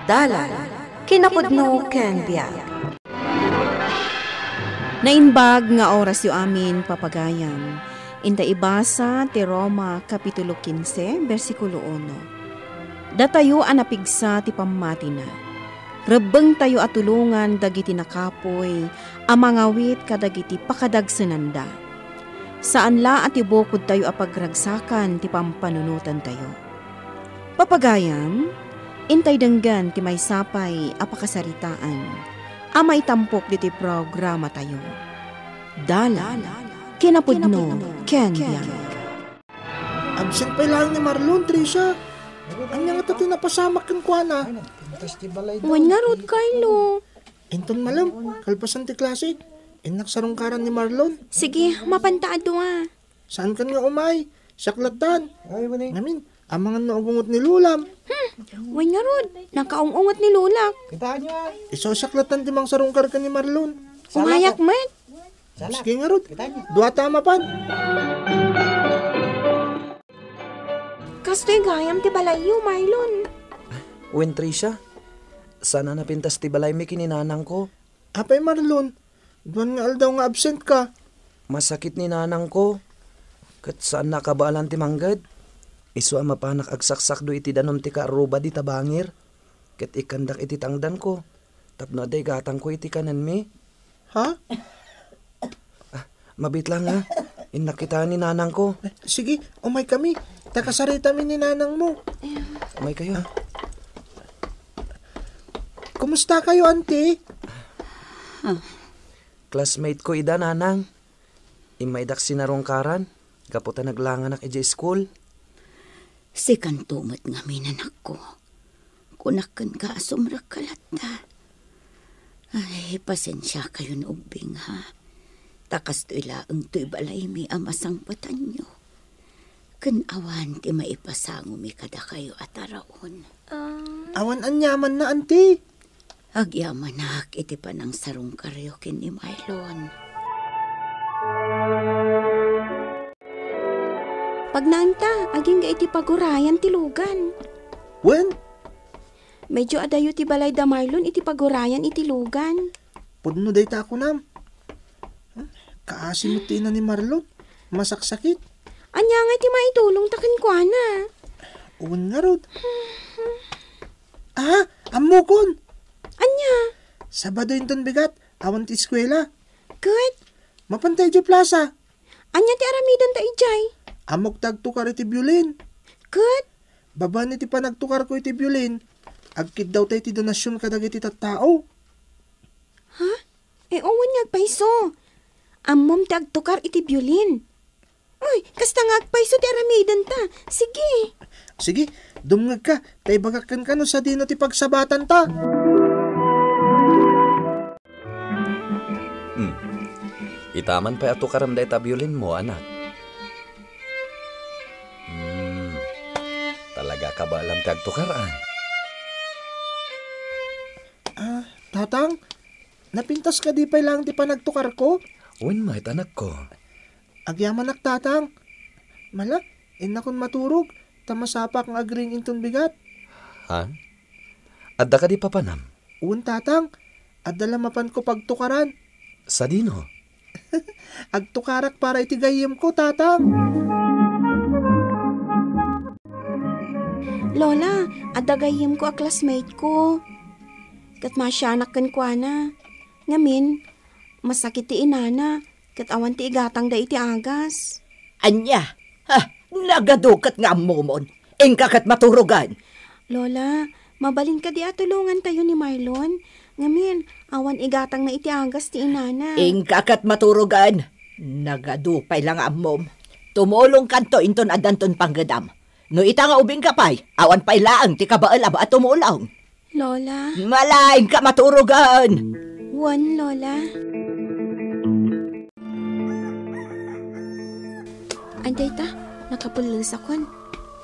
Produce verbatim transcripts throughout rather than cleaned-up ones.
Dalan, kinapudno ken biag. Naimbag nga orasyo amin, papagayam. Inta ibasa ti Roma, Kapitulo kinse, bersikulo uno. Datayo a napigsa ti pammatina. Rebbengtayo a tulongan dagiti nakapuy a mangawit kadagiti pakadagsenanda. Saan la a ti bukodtayo a pagragsakan ti pampanunotantayo. Papagayam, intay denggen ti maysa pay a pakasaritaan a maitampok ditoy programatayo. Dalan, kinapudno, ken biag. Absent pay laeng ni Marlon, Tricia. Ania ngata ti napasamak kenkuana? Wen ngarud, Carlo. Inton malem, kalpasan ti klase, innak sarungkaran ni Marlon. Sige, mapanta a dua. Saankan nga umay? Siak lattan. Ay, wani. Ngamin, amangan no agungot ni Lolam. Hmm, wen ngarud, nakaung-ungot ni Lolak. Kitaan nyo, ah. Isu siak lattan ti mangsarungkar ken ni Marlon. Umayak met. Sige ngarud. Kitaan nyo. Dua ta mapan. Kastoy gayam ti balayyo, Marlon. Wen, Tricia, saan a napintas ti balaymi ken ni nanangko. Apay, Marlon, duan nga aldaw nga absent ka. Masakit ni nanangko, ket saanna a kabaelan ti mangged. Isu a mapanak agsaksakdo iti danum ti kaarruba dita bangir, ket ikkandak iti tangdanko tapno adda igatangko iti kanenmi. Ha? Ah, mabiit lang, ha? Innak kita ni nanangko. Sige, umay kami. Ta kasaritami ni nanangmo. Umay kayo. Kumusta kayo, auntie? Classmate ko ida, nanang. Immaydak sinarungkaran gapu ta naglanganak idiay school. Sikanto met ngamin, anakko. Kunak kenka a sumrekka latta. Ay, pasensia kayon ubbing, ha. Ta kastoy laeng toy balaymi a masangpetanyo. Ken awan ti maipasangomi kadakayo a taraon. Ah. Awan aniamanna, auntie. Agyamanak iti panangsarungkaryo ken ni Marlon. Pagnaenta, agingga iti pagurayan ti lugan. Wen? Medyo adayo ti balay da Marlon iti pagurayan iti lugan. Pudno dayta a kunam. Kaasi met ti ina ni Marlon. Masaksakit. Ania ngay ti maitulongta kenkuana? Wen ngarud. Ah, ammokon. Ania? Sabado inton bigat, awan ti eskuela. Ket? Mapanta idiay plaza. Ania ti aramidenta idiay? Ammok ta agtukar iti biolin. Ket? Babaen iti panagtukarko iti biolin, agkiddawta iti donasion kadagiti tattao. Ha? E, wen nga agpayso. Ammom ti agtukar iti biolin. Uy, kasta nga agpayso ti aramidenta. Sige. Sige, dumngegka, ta ibagak kenka no sadino ti pagsabatanta. Hmm. Itaman pay a tukarem dayta biolinmo, anak. Hmm. Talaga kabaelam ti agtukar, a. Ah, Tatang, napintas kadi pay laeng ti panagtukarko? Wen met, anakko. Agyamanak, Tatang. Mala, innakon maturog, ta masapak nga agring inton bigat. Ha? Adda kadi papanam? Wen, Tatang. Adda la mapanko pagtukaran. Sadino? Agtukarak para iti gayyemko, Tatang. Lola, adda gayyemko a classmate ko. Ket maasianak kenkuana. Ngamin, masakit ti inana, ket awan ti igatangda iti agas. Ania? Ha, nagadu ket nga ammomon. Inka ket maturogan. Lola, mabalin kadi a tulongantayo ni Marlon? Ngamin, awan igatangna iti agas ti inana. Inka ket maturogan. Nagadu pay la nga ammom. Tumulongkanto inton addanton panggedam. No ita nga ubingka pay, awan pay laeng ti kabaelam a tumulong. Lola. Mala, inka maturogan. Wen, Lola. Ay, dayta, nakapellesakon.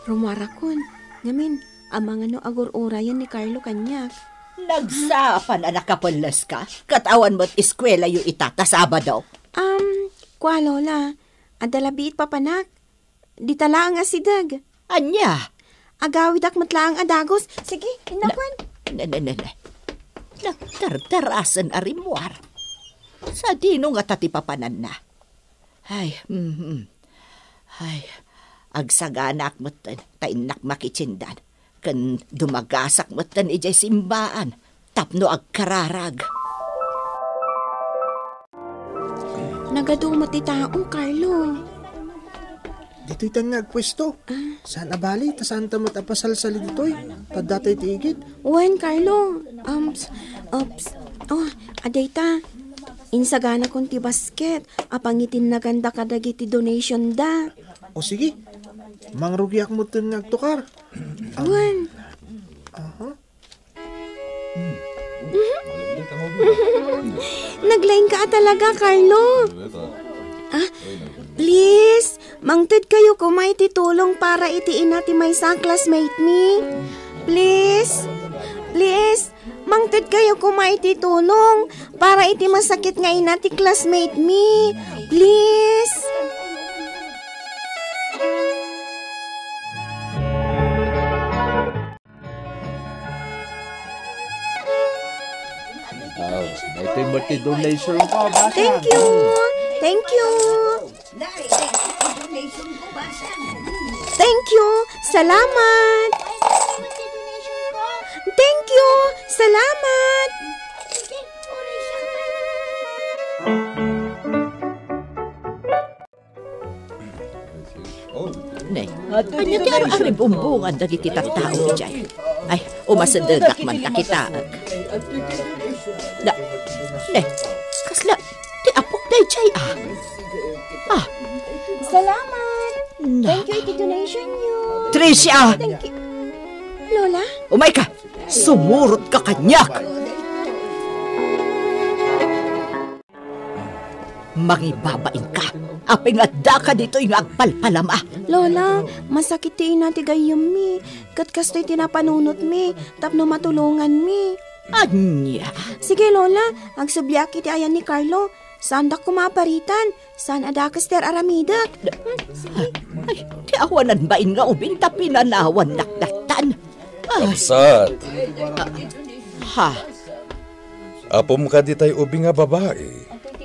Rumuarakon. Ngamin, amangan no agur-urayen ni Carlo kaniak. Nagsapa a nakapelleska? Ket awan met eskuelayo ita ta Sabado. Um, kua, Lola. Adda la biit papanak. Dita laeng a sideg. Ania? Agawidak met laeng a dagus. Sige, innawen. Ne, ne, ne, ne. Nagdardarasen a rimmuar. Sadino ngata ti papananna? Ay, mhm. Ay, agsaganak metten, ta innak makitsindan. Ken dumagasak metten idiay simbaan tapno agkararag. Nagadu met ti tao, Carlo. Ditoy ta nga agpuesto. Ah. Saan a bali, ta saan ta met a pasalsali ditoy. Ta adda tay ti igid. Wen, Carlo. Um, s-, ups. Oh, adda ita. Insaganakon ti basket a pangitinnaganda kadagiti donation da. O sige, mangrugiak metten nga agtukar. Wen. Aha. Naglaing ka talaga, Carlo. Ah, please, mangted kayo koma iti tulong para iti ina ti maysa a classmate mi. Please, please, mangted kayo koma iti tulong para iti masakit nga ina ti classmate mi. Please. Aw, daytoy met ti donation ko, basa. Thank you. Thank you. Thank you. Salamat. Thank you. Salamat. Ne, ania ti ar-aribumbungan dagiti tattao idiay? Ay, umasidegak man ta kitaek. Na, ne, kasla, ti apok daydiay, ah. Ah. Salamat. Na. Thank you iti donation niyo. Tricia! Thank you. Lola? Umayka! Sumurotka kaniak! Mangibabainka. Apay nga addaka ditoy nga agpalpalama? Lola, masakit ti ina ti gayyemmi. Ket kastoy ti napanunotmi tapno matulonganmi. Ania? Sige, Lola, agsubliak iti ayan ni Carlo. Saandak koma a paritan. Saan a dakes ti ar-aramidek. Hmm, sige. Ay, ti awanan bain nga ubing ta pinanawannak dattan. Ah. Kabsat. Ha? Apom kadi tay ubing a babai?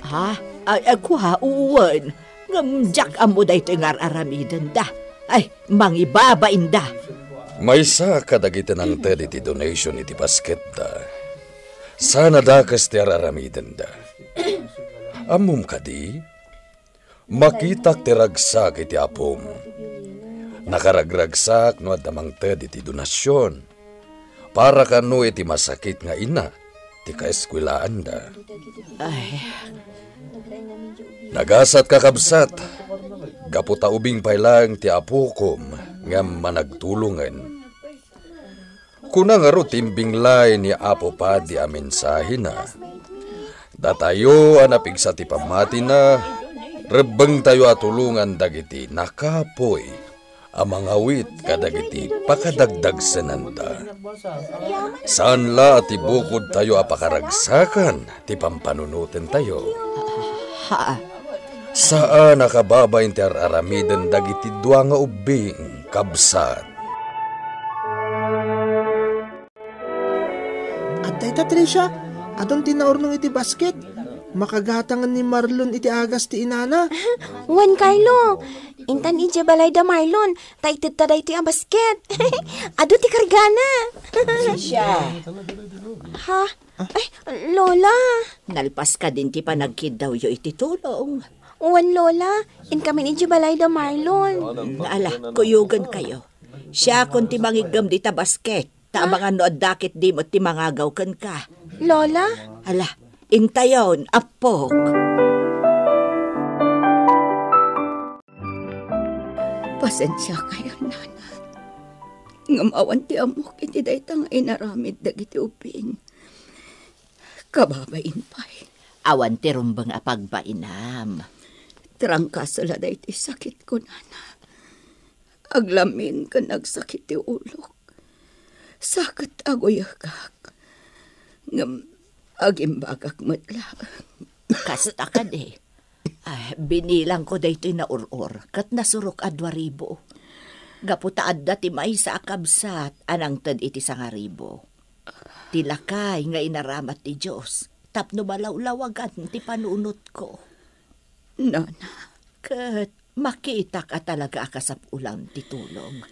Ha? Ay, ay, kua, wen. Ngem diak ammo daytoy nga ar-aramidenda. Ay, mangibabainda. Maysa kadagiti nangted iti donation iti basketda. Saan a dakes ti ar-aramidenda. Ammom kadi? Makitak ti ragsak iti apom. Nakaragragsak no adda mangted iti donasion para kano iti masakit nga ina ti kaeskuelaanda. Ay. Nagasat, kakabsat, gapu ta ubing pay laeng ti apokom ngem managtulongen. Kuna ngarud ti imbinglay ni Apo Padi a mensahena. Datayo a napigsa ti pammatina, rebbengtayo a tulongan dagiti nakapuy a mangawit kadagiti pakadagdagsenanda. Saan la a ti bukodtayo a pakaragsakan ti pampanunotentayo. Ha? Saan a kababain ti ar-aramiden dagiti dua nga ubbing, kabsat. Adda ita, Tricia. Adun ti naurnong iti basket. Makagatangen ni Marlon iti agas ti inana. Wen, Carlo. Intan idiay balay da Marlon, ta itedta daytoy a basket. Adu ti kargana. Tricia. Ha? Ay, Lola. Nalpas kadin ti panagkiddawyo iti tulong. Wen, Lola. Inkamin idiay balay da Marlon. Ala, kuyogen kayo. Siakon ti mangiggem dita basket. Ta amangan no adda ketdi met ti mangagaw kenka. Lola? Ala, intayon, appok. Pasensiakayon, nana. Ngem awan ti ammok iti dayta nga inaramid dagiti ubbing. Kababain pay. Awan ti rumbeng a pagbainam. Trangkaso la daytoy sakitko, nana. Aglamin ken agsakit ti ulok. Sa ket aguyegak. Ngem agimbagak met laeng. Kasta kadi. Ah, binilangko daytoy naur-or, ket nasurok a dua ribu. Gapu ta adda ti maysa a kabsat a nangted iti sangaribu. Ti lakay nga inaramat ti Dios tapno malawlawagan ti panunotko. Nana. Ket makitak a talaga a kasapulan ti tulong.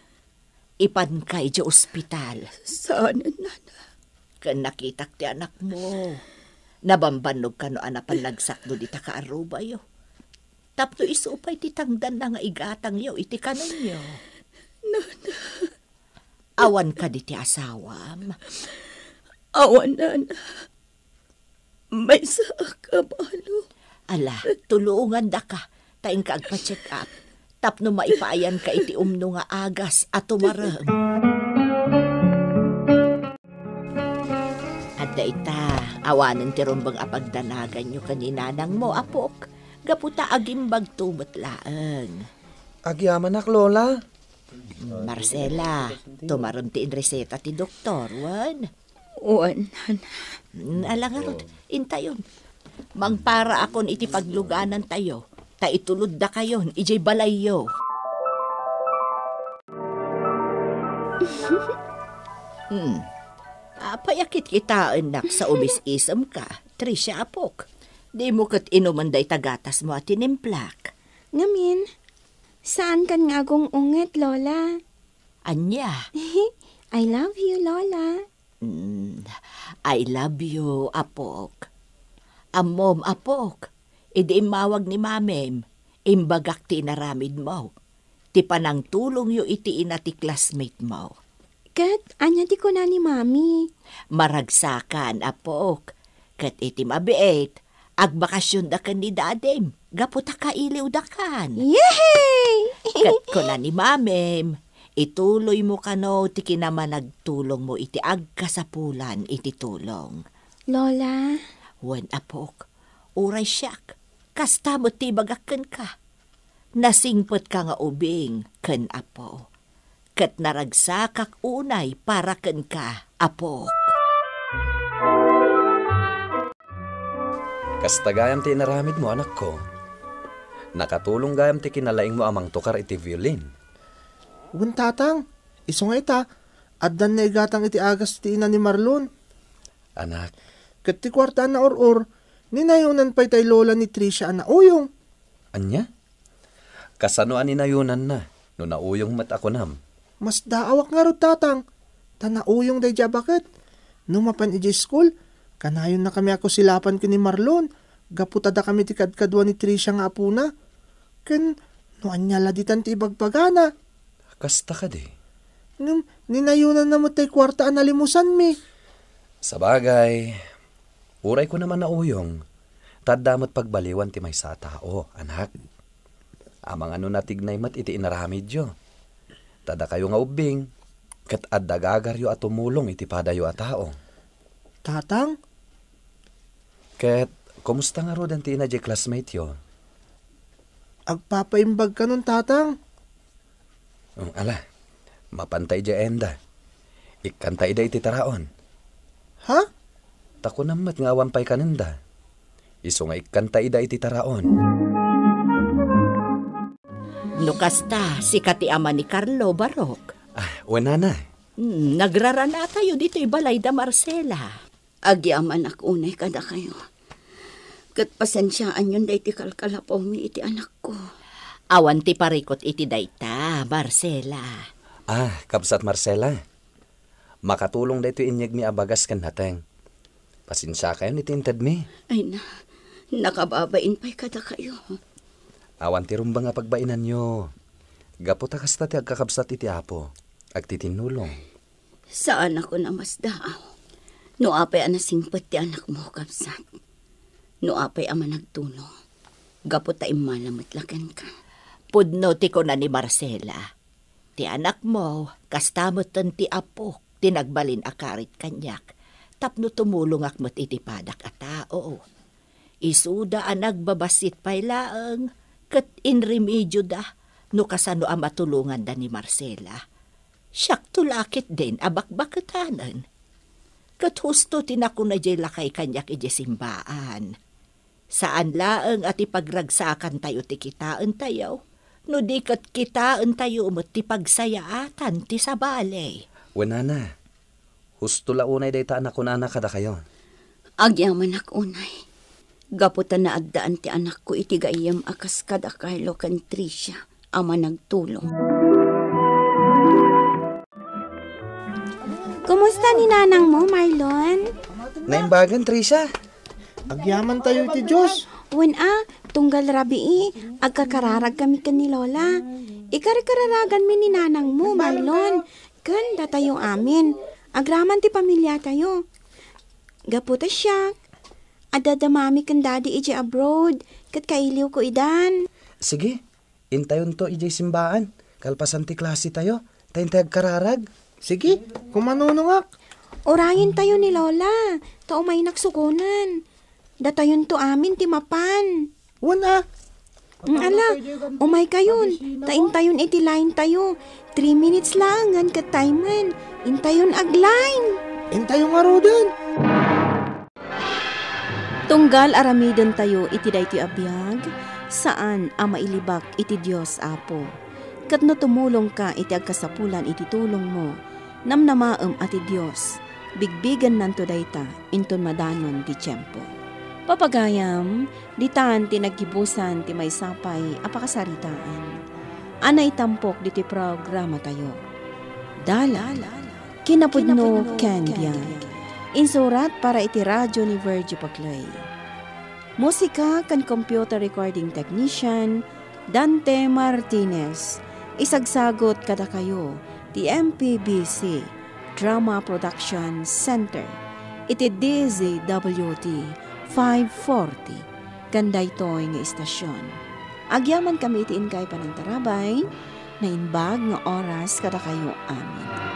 Ipanka idiay ospital. Saanen, Nana? Ken nakitak ti anakmo. Nabambannog kano a napan nagsakdo dita kaarubayo. Tapno isu pay ti tangdanna nga igatangyo iti kanenyo. Nana. Awan kadi ti asawam? Awan, Nana. Maysaak a balo. Ala, tulongandaka, ta inka agpa-check up, tapno maipaayanka iti umno nga agas a tumarem. Adda ita, awanen ti rumbeng a pagdanaganyo ken ni nanangmo, apok, gapu ta agimbagto met laeng. Agyamanak, Lola. Marcela, tumarem ti inreseta ti doktor, wen? Wen, Nana. Mm, ala ngarud, intayon. Mangparaakon iti pagluganantayo, ta ituloddakayon idiay balayyo. Hmm. Apay a kitkitaennak sa umis-isemka, Tricia, apok? Dimo ket inumen dayta gatasmo a tinimplak. Ngamin, saankan nga agung-unget, Lola. Ania? I love you, Lola. Mm, I love you, apok. Ammom, apok, idi immawag ni mamim, imbagak ti inaramidmo, ti panangtulongyo iti ina ti classmate mo. Ket ania ti kuna ni Mami? Maragsakan, apok. Ket iti mabiit, agbakasionda ken ni Dadim gapu ta kailiwdakan. Yehey! Ket kuna ni Mamim, ituloymo kano ti kinamanagtulongmo iti agkasapulan iti tulong. Lola? Wen, apok, uray siak, kasta met ti ibagak kenka. Nasingpetka nga ubing ken Apo, ket naragsakak unay para kenka, Apok. Kasta gayam ti inaramidmo, anakko. Nakatulong gayam ti kinalaingmo a mangtukar iti violin. Wen, Tatang, isu nga ita, addan naigatang iti agas ti ina ni Marlon. Anak. Ket ti kuarta a naur-or, ninayonan pay tay lola ni Tricia a nauyong. Ania? Kasano a ninayonanna no nauyong met a kunam? Masdaawak ngarud, Tatang, ta nauyong daydiay a baket. No mapan idiay iskul, kanayonnakami a kusilapan ken ni Marlon, gapu ta dakami ti kadkadua ni Tricia nga apona. Ken no ania la ditan ti ibagbagana? Kasta kadi? Ngem ninayonanna met tay kuarta a nalimusanmi. Sabagay, uray kunam a nauyong, ta adda met pagbaliwan ti maysa a tao, anak. Amangan no natignay met iti inaramidyo. Ta dakayo nga ubbing, ket adda gagaryo a tumulong iti padayo a tao. Tatang? Ket, kumusta ngaruden ti ina diay classmate-yo? Agpapaimbag kanon, Tatang. Mm, ala, mapanta idiay enda. Ikkanta ida iti taraon. Ha? Ta kunam met nga awan pay kanenda. Isu nga ikkanta ida iti taraon. No kasta, sika ti ama ni Carlo, Barok. Ah, wen, nana. Hmm, nagraranatayo ditoy balay da Marcela. Agyamanak unay kadakayo. Ket pasensiaanyon daytoy kalkalapawmi iti anakko. Awan ti parikut iti dayta, Marcela. Ah, kabsat Marcela. Makatulong daytoy inyegmi a bagas ken nateng. Pasensiakayon iti intedmi. Ay na, nakababain pay kadakayo. Awan ti rumbeng a pagbainanyo. Gapu ta kasta ti agkakabsat iti Apo, agtitinnulong. Saanakon a masdaaw no apay a nasingpet ti anakmo, kabsat. No apay a managtulong, gapu ta immala met la kenka. Pudno ti kuna ni Marcela. Ti anakmo, kasta metten ti apok ti nagbalin a karit kaniak, tapno tumulongak met iti padak a tao. Isuda a nagbabassit pay laeng ket inremedioda no kasano a matulonganda ni Marcela. Siakto la ketdin a bakbaketanen. Ket husto ti nakuna diay lakay kaniak idiay simbaan. Saan laeng a ti pagragsakantayo ti kitaentayo, no di ket kitaentayo met ti pagsayaatan ti sabali. Wen, nana, Usto la unay dayta a nakunana kadakayo. Agyamanak unay. Gapu ta naaddaan ti anakko iti gayyem a kas kada Carlo ken Tricia a managtulong. Kumusta ni nanangmo, Marlon? Naimbagan, Tricia. Agyamantayo iti Dios. Wen a, tunggal rabii, agkarkararag kami ken ni Lola. Ikarkararaganmi ni nanangmo, Marlon, ken datayo amin. Agraman ti pamiliatayo. Gapu ta siak, adda damami ken Daddy idiay abroad, ket kailiwko idan. Sige, intayonto idiay simbaan, kalpasan ti klasetayo, ta intay agkararag. Sige, kumanunongak. Urayentayo ni Lola, ta umaynak sukonen. Datayonto amin ti mapan. Wen a. Mm, ala, umaykayon, ta intayon iti line tayo. Three minutes laengen ket timen. Intayon ag-line. Intayo ngaruden. Tunggal aramidentayo iti daytoy a biag, saan a mailibak iti Dios, Apo. Ket no tumulongka iti agkasapulan iti tulongmo, namnamaem a ti Dios, bigbigennanto dayta inton madanon ti tiempo. Papagayam, ditan ti naggibusan ti maysa pay a pakasaritaan a naitampok ditoy programatayo. Dalan, kinapudno ken biag. Insurat para iti Radio ni Virgio Paclay. Musika ken computer recording technician, Dante Martinez. Isagsagot kadakayo ti M P B C Drama Production Center iti D Z W T five forty ken daytoy nga istasyon. Agyaman kami iti inkay panangtarabay, naimbag nga oras kadakayo amin.